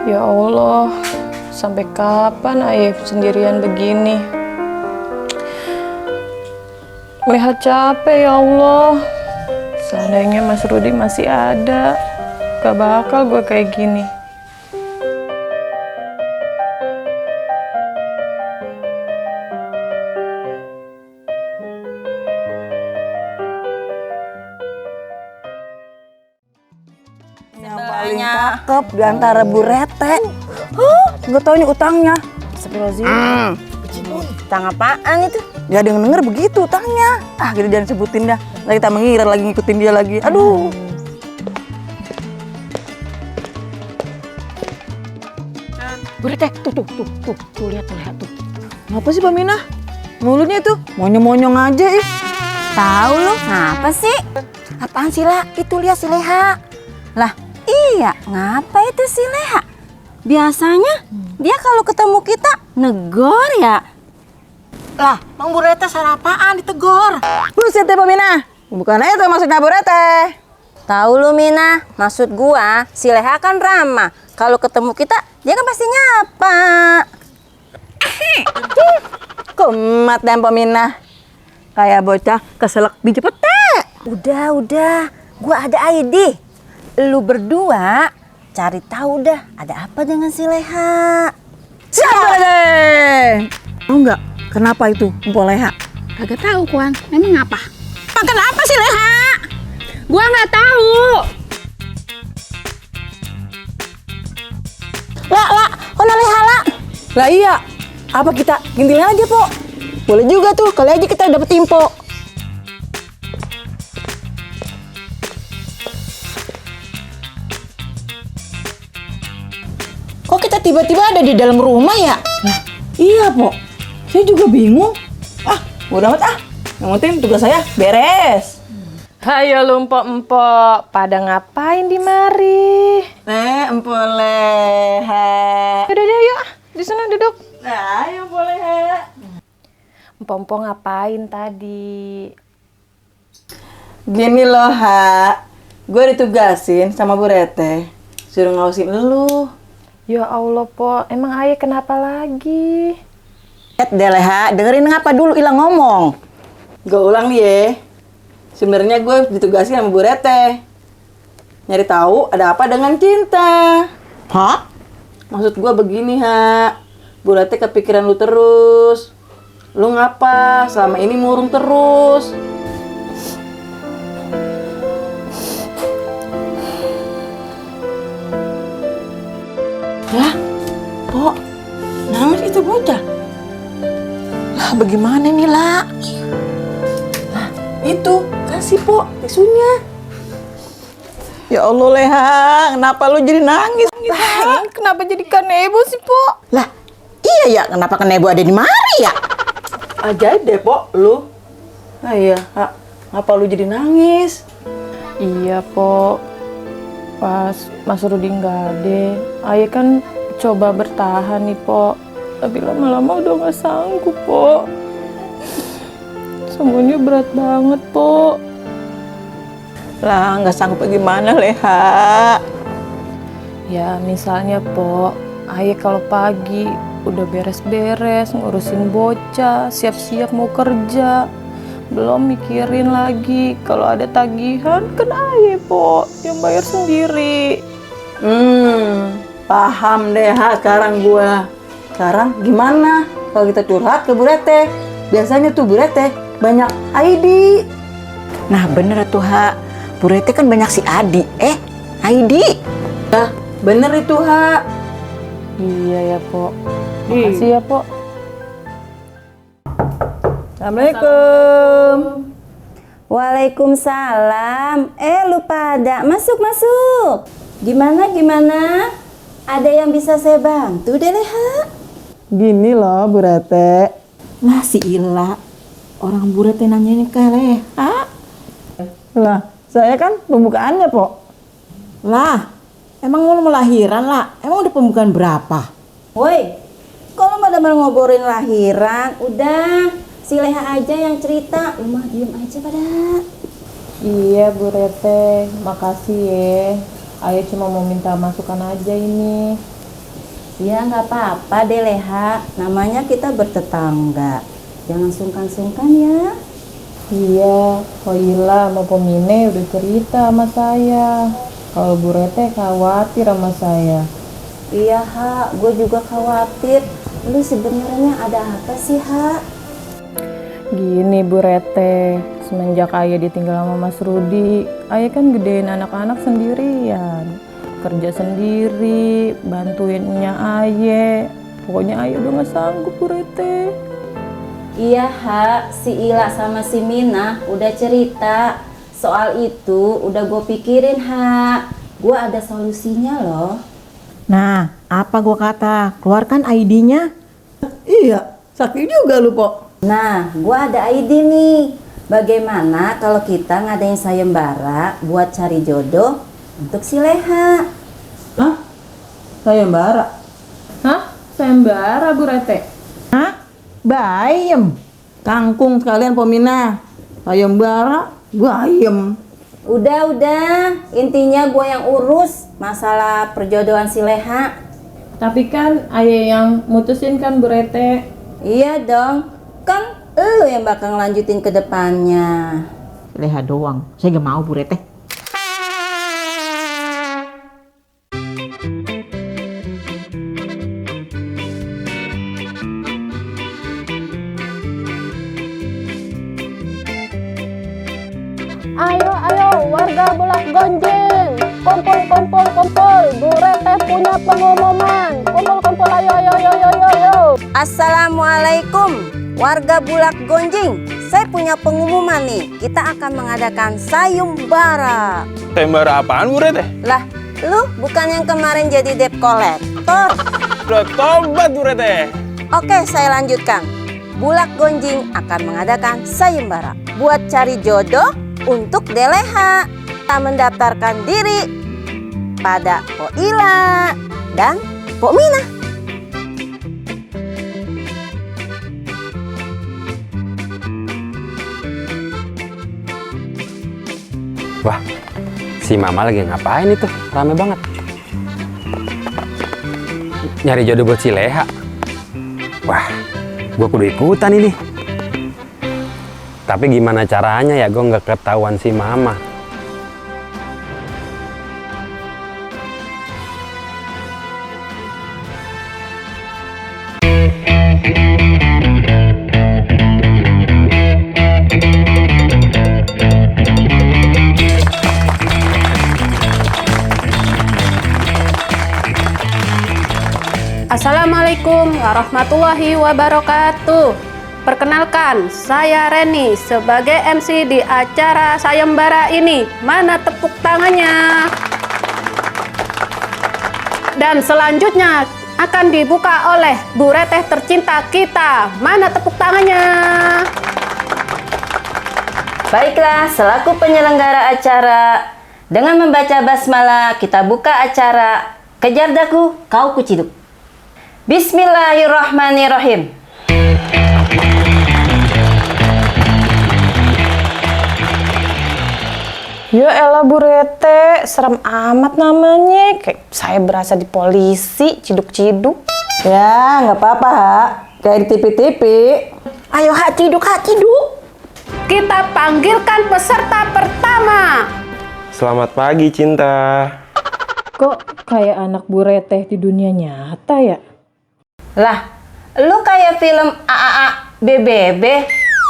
Ya Allah, sampai kapan Ayah sendirian begini? Lihat capek ya Allah. Seandainya Mas Rudi masih ada, gak bakal gue kayak gini. Yang paling cakep di antara Bu Rete. Nggak taunya utangnya. Astagfirullahaladzim. Utang apaan itu? Gak ada yang denger begitu utangnya. Kita jangan sebutin dah. Lagi kita mengira lagi ngikutin dia lagi. Aduh. Bu Rete, tuh, lihat tuh. Ngapa sih Pak Minah? Mulutnya itu monyong-monyong aja ih. Tahu lu, ngapa sih? Apaan sih, La? Itu lihat si Leha. Lah, iya, ngapa itu si Leha? Biasanya dia kalau ketemu kita negor ya. Lah, Bang Bu Rete salah apaan ditegor? Buset ya Pak Minah. Bukan itu maksudnya Bu Rete. Tahu lu Mina, maksud gua si Leha kan ramah. Kalau ketemu kita, dia kan pasti nyapa. Kumat dan Pak Minah. Kayak bocah keselak di Cepete. Udah, gua ada ide. Lu berdua cari tahu dah ada apa dengan si Leha. Siapa deh? Tahu nggak kenapa itu Mpok Leha? Kagak tahu, Kuan. Memang apa? Kenapa sih Leha? Gua nggak tahu. Lah, kona Leha lah. Lah iya, apa kita gintilin aja, Pok? Boleh juga tuh, kali aja kita dapet info. Kok kita tiba-tiba ada di dalam rumah ya? Nah, iya, Pok. Saya juga bingung. Bodo amat ah. Yang penting tugas saya beres. Hayo lu empok-empok, pada ngapain di mari? Mpok Leha. Udah deh, yuk. Di sana duduk. Nah, ayo Mpok Leha. Empok-empok ngapain tadi? Gini loh, Ha. Gue ditugasin sama Bu Rete. Suruh ngawasin lu. Ya Allah, Po. Emang Ayah kenapa lagi? Lihat deh, Leha. Dengerin ngapa dulu hilang ngomong. Gue ulang nih ya. Sebenarnya gue ditugasin sama Bu Rete. Nyari tahu ada apa dengan cinta. Hah? Maksud gue begini, Ha. Bu Rete kepikiran lu terus. Lu ngapa selama ini murung terus? Lah, Pok, nangis itu bocah. Lah, bagaimana nih, lah? Lah, itu, kasih, Pok, tisunya. Ya Allah, Leha, kenapa lu jadi nangis? Kenapa jadi kanebo sih, Po? Lah, iya ya, kenapa kanebo ada di mari ya? Ajaib deh, Pok, lu. Iya, Ha, ngapa lu jadi nangis? Iya, Po. Pas Mas Rudi nggak ada, Ayah kan coba bertahan nih, Po. Tapi lama-lama udah nggak sanggup, Po. Semuanya berat banget, Po. Lah, nggak sanggup gimana, Leha? Ya, misalnya, Po, Ayah kalau pagi udah beres-beres, ngurusin bocah, siap-siap mau kerja. Belum mikirin lagi kalau ada tagihan, kan Ayah, Po, yang bayar sendiri. Paham deh, Ha, sekarang gua. Sekarang gimana kalau kita curhat ke Bu Rete? Biasanya tuh Bu Rete banyak ID. Nah, bener tuh, Ha. Bu Rete kan banyak si Adi. ID. Nah, bener itu, Ha. Iya ya, Po. Makasih ya, Po. Assalamualaikum. Waalaikumsalam. Lu pada masuk. Gimana? Ada yang bisa saya bantu deh, Leha? Gini loh, Bu Rete. Lah, si Ila. Orang Bu Rete nanyanya ke Leha. Lah, saya kan pembukaannya, Pok. Lah, emang lu mau lahiran, lah? Emang udah pembukaan berapa? Woi, kalau pada mau ngobrolin lahiran, udah si Leha aja yang cerita. Lu mah diem aja pada. Iya, Bu Rete. Makasih ya. Ayah cuma mau minta masukan aja ini. Ya nggak apa-apa deh Leha, namanya kita bertetangga. Jangan sungkan-sungkan ya. Iya, Koila sama Pomine udah cerita sama saya. Kalau Bu Rete khawatir sama saya. Iya Ha, gue juga khawatir. Lu sebenarnya ada apa sih Ha? Gini Bu Rete, semenjak Ayah ditinggal sama Mas Rudi, Ayah kan gedein anak-anak sendirian. Kerja sendiri, bantuinnya Ayah. Pokoknya Ayah udah gak sanggup Bu Rete. Iya Ha, si Ila sama si Mina udah cerita. Soal itu udah gue pikirin Ha. Gue ada solusinya loh. Nah, apa gua kata? Keluarkan ID-nya. Iya, sakit juga lu, Pok. Nah, gue ada ide nih. Bagaimana kalau kita ngadain sayembara buat cari jodoh untuk si Leha? Hah? Sayembara? Hah? Sayembara Bu Rete? Hah? Bayem. Kangkung sekalian Pomina. Sayembara, bayem. Udah, intinya gue yang urus masalah perjodohan si Leha. Tapi kan Ayah yang mutusin kan Bu Rete. Iya dong, kan lu yang bakal ngelanjutin ke depannya. Leha doang. Saya gak mau Bu Reteh. Ayo, warga Bulak Gonjing. Kumpul. Bu Rete punya pengumuman. Kumpul, ayo. Assalamualaikum warga Bulak Gonjing. Saya punya pengumuman nih. Kita akan mengadakan sayembara. Sayembara apaan Bu Rete? Lah, lu bukan yang kemarin jadi debt collector? Udah tobat Bu Rete. Oke, saya lanjutkan. Bulak Gonjing akan mengadakan sayembara buat cari jodoh untuk Deleha. Kita mendaftarkan diri pada Po Ila dan Po Mina. Wah, si Mama lagi ngapain itu? Rame banget. Nyari jodoh buat si Leha. Wah, gua kudu ikutan ini. Tapi gimana caranya ya gua nggak ketahuan si Mama? Assalamualaikum warahmatullahi wabarakatuh. Perkenalkan, saya Reni sebagai MC di acara sayembara ini. Mana tepuk tangannya? Dan selanjutnya akan dibuka oleh Bu Reteh tercinta kita. Mana tepuk tangannya? Baiklah, selaku penyelenggara acara, dengan membaca basmalah kita buka acara. Kejar daku, kau kuciduk. Bismillahirrahmanirrahim. Ya elah Bu Rete, serem amat namanya. Kayak saya berasa di polisi, ciduk-ciduk. Ya, nggak apa-apa, Ha. Kayak di TV-TV. Ayo Ha, ciduk. Kita panggilkan peserta pertama. Selamat pagi Cinta. Kok kayak anak Bu Rete di dunia nyata ya? Lah, lu kayak film AAA BBB.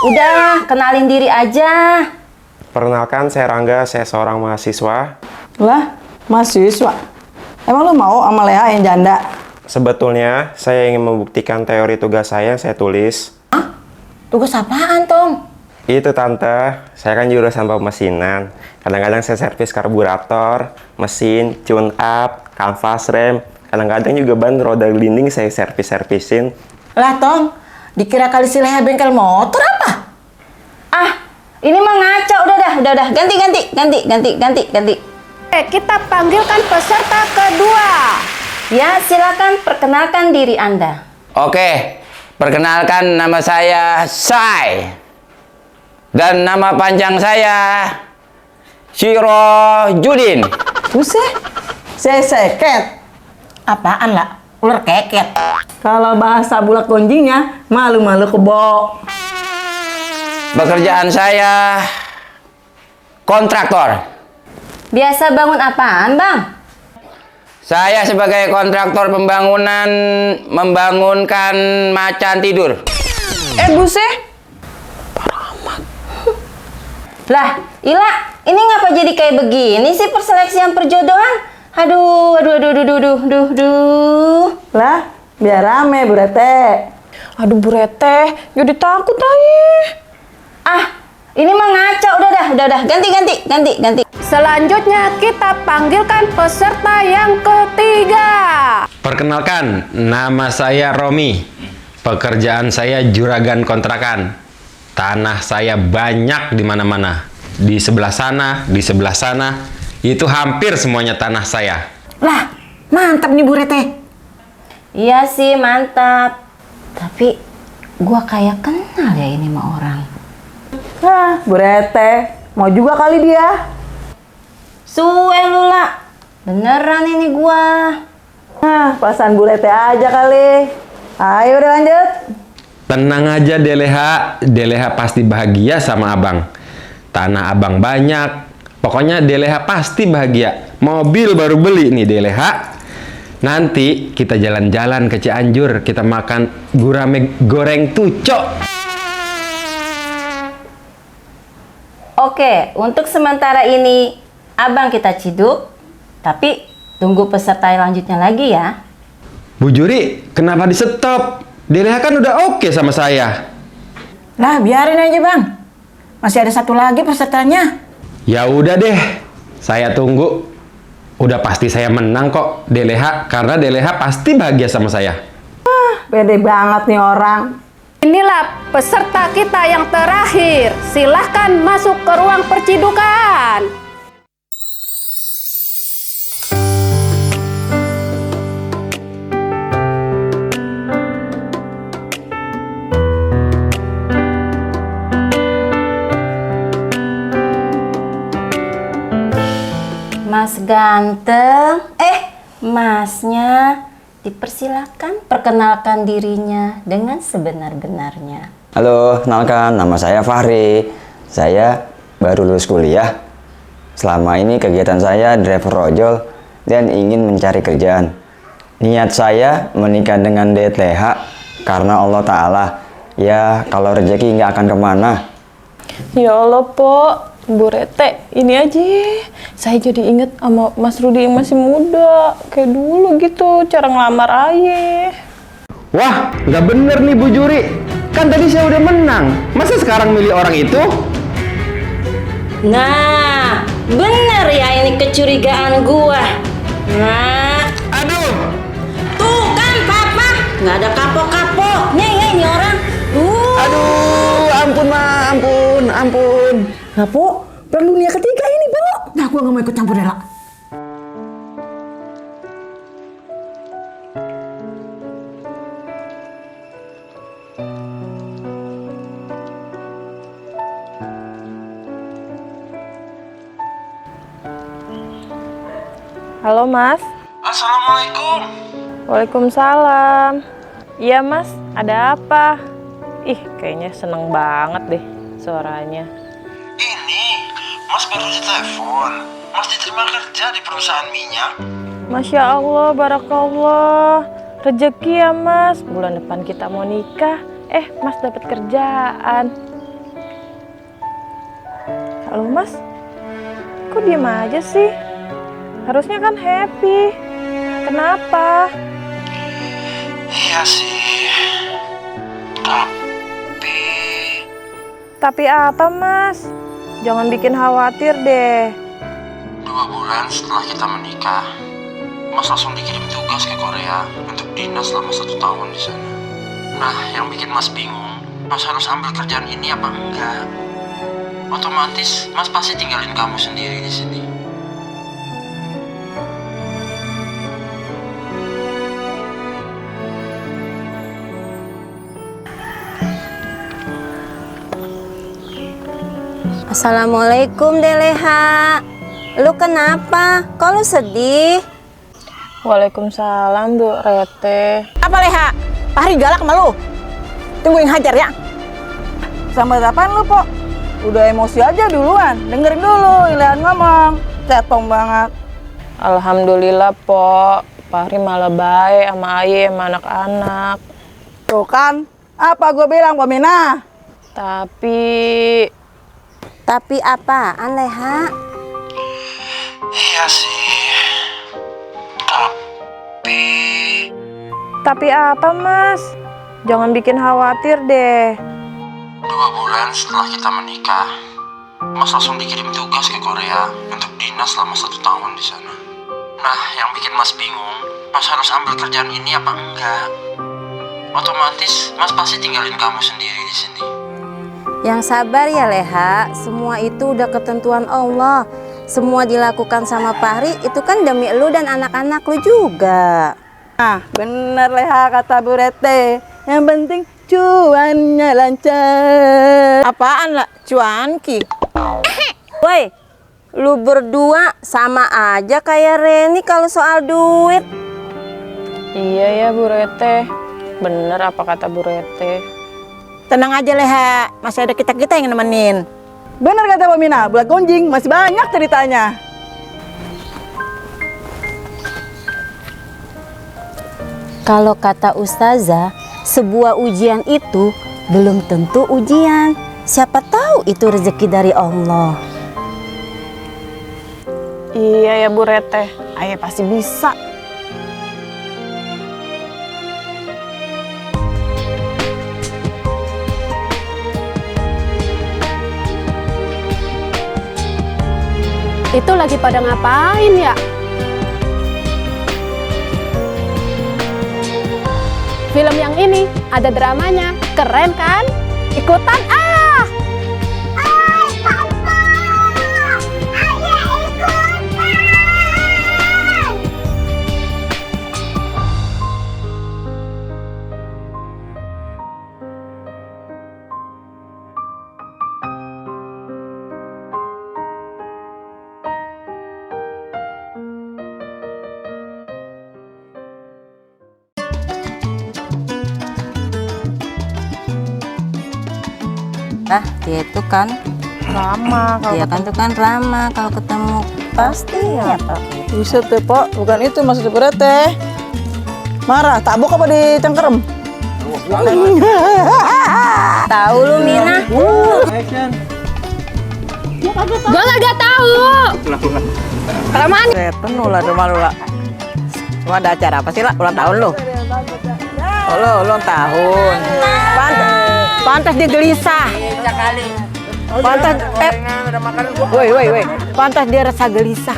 Udah, kenalin diri aja. Perkenalkan, saya Rangga, saya seorang mahasiswa. Lah, mahasiswa. Emang lu mau sama Leha yang janda? Sebetulnya, saya ingin membuktikan teori tugas saya yang saya tulis. Tugas apaan, Tong? Itu Tante, saya kan jurusan pemesinan. Kadang-kadang saya servis karburator, mesin, tune up, kanvas rem. Kadang-kadang juga ban roda gelinding saya servis-servisin. Lah, Tong, dikira kali si Leha bengkel motor apa? Ah, ini mah ngaco. Udah. Ganti. Kita panggilkan peserta kedua. Ya, silakan perkenalkan diri Anda. Oke, perkenalkan nama saya Sai. Dan nama panjang saya Sirojudin. Buset, saya seket. Apaan lah? ular keket. Kalau bahasa bulak gonjingnya, malu-malu kebo. Pekerjaan saya kontraktor. Biasa bangun apaan, Bang? Saya sebagai kontraktor pembangunan membangunkan macan tidur. Buset. Lah, Ila, ini ngapa jadi kayak begini sih perseleksian perjodohan? Aduh. Lah, biar rame Bu Rete. Aduh Bu Rete, jadi takut aja. Ah, ini mah ngaco. Udah. Ganti. Selanjutnya kita panggilkan peserta yang ketiga. Perkenalkan, nama saya Romi. Pekerjaan saya juragan kontrakan. Tanah saya banyak di mana-mana. Di sebelah sana, di sebelah sana. Itu hampir semuanya tanah saya. Lah, mantap nih Bu Rete. Iya sih, mantap. Tapi gua kayak kenal ya ini sama orang. Nah, Bu Rete, mau juga kali dia. Suwe lu, La. Beneran ini gua. Nah, pasan Bu Rete aja kali. Ayo udah lanjut. Tenang aja Deleha pasti bahagia sama abang. Tanah abang banyak. Pokoknya Deleha pasti bahagia. Mobil baru beli nih Deleha. Nanti kita jalan-jalan ke Cianjur. Kita makan gurame goreng tucok. Oke, untuk sementara ini abang kita ciduk. Tapi tunggu peserta lanjutnya lagi ya. Bu Juri, kenapa di stop? Deleha kan udah oke sama saya. Lah, biarin aja Bang. Masih ada satu lagi pesertanya. Ya udah deh, saya tunggu. Udah pasti saya menang kok Deleha, karena Deleha pasti bahagia sama saya. Pede banget nih orang. Inilah peserta kita yang terakhir. Silahkan masuk ke ruang percidukan. Mas ganteng. Masnya dipersilakan perkenalkan dirinya dengan sebenar-benarnya. Halo, kenalkan nama saya Fahri. Saya baru lulus kuliah. Selama ini kegiatan saya driver ojol dan ingin mencari kerjaan. Niat saya menikah dengan Deleha karena Allah Ta'ala. Ya, kalau rezeki nggak akan kemana. Ya Allah, Pok. Bu Rete, ini aja. Saya jadi inget sama Mas Rudi yang masih muda. Kayak dulu gitu, cara ngelamar aja. Wah, nggak bener nih Bu Juri. Kan tadi saya udah menang. Masa sekarang milih orang itu? Nah, bener ya ini kecurigaan gua. Nah, Aduh, tuh kan Papa, nggak ada kapok-kapoknya ya ini orang. aduh, ampun Ma, ampun. Lah, Po, perang dunia ketiga ini, Po. Nah, gua nggak mau ikut campur Dela. Halo, Mas. Assalamualaikum. Waalaikumsalam. Iya, Mas. Ada apa? Ih, kayaknya seneng banget deh suaranya. Ini, Mas baru ditelepon. Mas diterima kerja di perusahaan minyak. Masya Allah, barakallah. Rezeki ya, Mas. Bulan depan kita mau nikah. Mas dapat kerjaan. Halo, Mas. Kok diem aja sih? Harusnya kan happy. Kenapa? Iya sih. Tapi apa, Mas? Jangan bikin khawatir deh. 2 bulan setelah kita menikah, Mas langsung dikirim tugas ke Korea untuk dinas selama 1 tahun di sana. Nah, yang bikin Mas bingung, Mas harus ambil kerjaan ini apa enggak? Otomatis Mas pasti tinggalin kamu sendiri di sini. Assalamualaikum Deleha. Lu kenapa? Kok lu sedih? Waalaikumsalam Bu Rete. Apa Leha? Fahri galak sama lu? Tungguin hajar ya. Sama apaan lu, Pok? Udah emosi aja duluan. Dengerin dulu Ilehan ngomong. Cetong banget. Alhamdulillah Pok, Fahri malah baik sama Aye sama anak-anak. Tuh kan, apa gue bilang, Pak Mina? Tapi apaan, Leha? Iya sih. Tapi apa Mas? Jangan bikin khawatir deh. 2 bulan setelah kita menikah, Mas langsung dikirim tugas ke Korea untuk dinas selama 1 tahun di sana. Nah, yang bikin Mas bingung, Mas harus ambil kerjaan ini apa enggak? Otomatis Mas pasti tinggalin kamu sendiri di sini. Yang sabar ya Leha, semua itu udah ketentuan Allah. Semua dilakukan sama Fahri itu kan demi lu dan anak-anak lu juga. Nah, bener Leha kata Bu Rete. Yang penting cuannya lancar. Apaan lah? Cuanki. Woi, lu berdua sama aja kayak Reni kalau soal duit. Iya ya Bu Rete, bener apa kata Bu Rete. Tenang aja Leha, masih ada kita-kita yang nemenin. Bener kata Pak Mina, bulat gonjing masih banyak ceritanya. Kalau kata Ustazah, sebuah ujian itu belum tentu ujian. Siapa tahu itu rezeki dari Allah. Iya ya Bu Rete, Aye pasti bisa. Itu lagi pada ngapain ya? Film yang ini ada dramanya, keren kan? Ikutan ah! Nah, dia itu kan Lama kalau dia kan tuh kan ramah kalau ketemu pasti ya. Buset deh, Pok. Bukan itu maksud Bu Rete. Marah, tabok apa dicengkerem? Tahu lu Mina? Gua kagak tahu. Kelamaan. Penuh lah rumah lu lah. Lu ada acara apa sih lah? Ulang tahun lu? Oh, lu ulang tahun. Pantas dia gelisah. Pantas woi. Pantas dia rasa gelisah.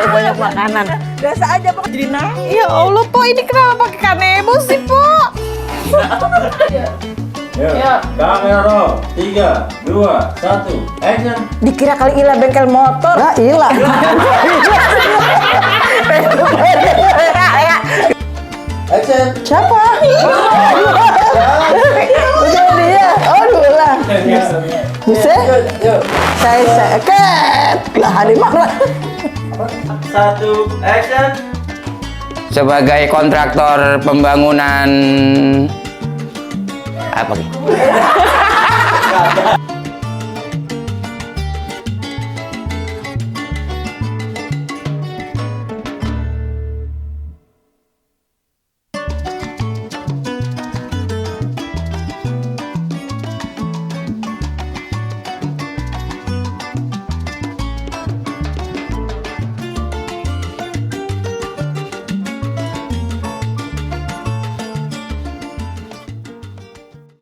Banyak makanan. Biasa aja, Pok. Jadi nangis. Ya Allah, Po, ini kenapa pakai kanebo sih, Po? Ya, kamera 3, 2, 1, action. Dikira kali Ila bengkel motor. Lah, Ila. Action. Siapa? Udah dia. Oh, ulang. Buset. Saya ket. Lah, hari marah. 1, action. Sebagai kontraktor pembangunan apa gitu?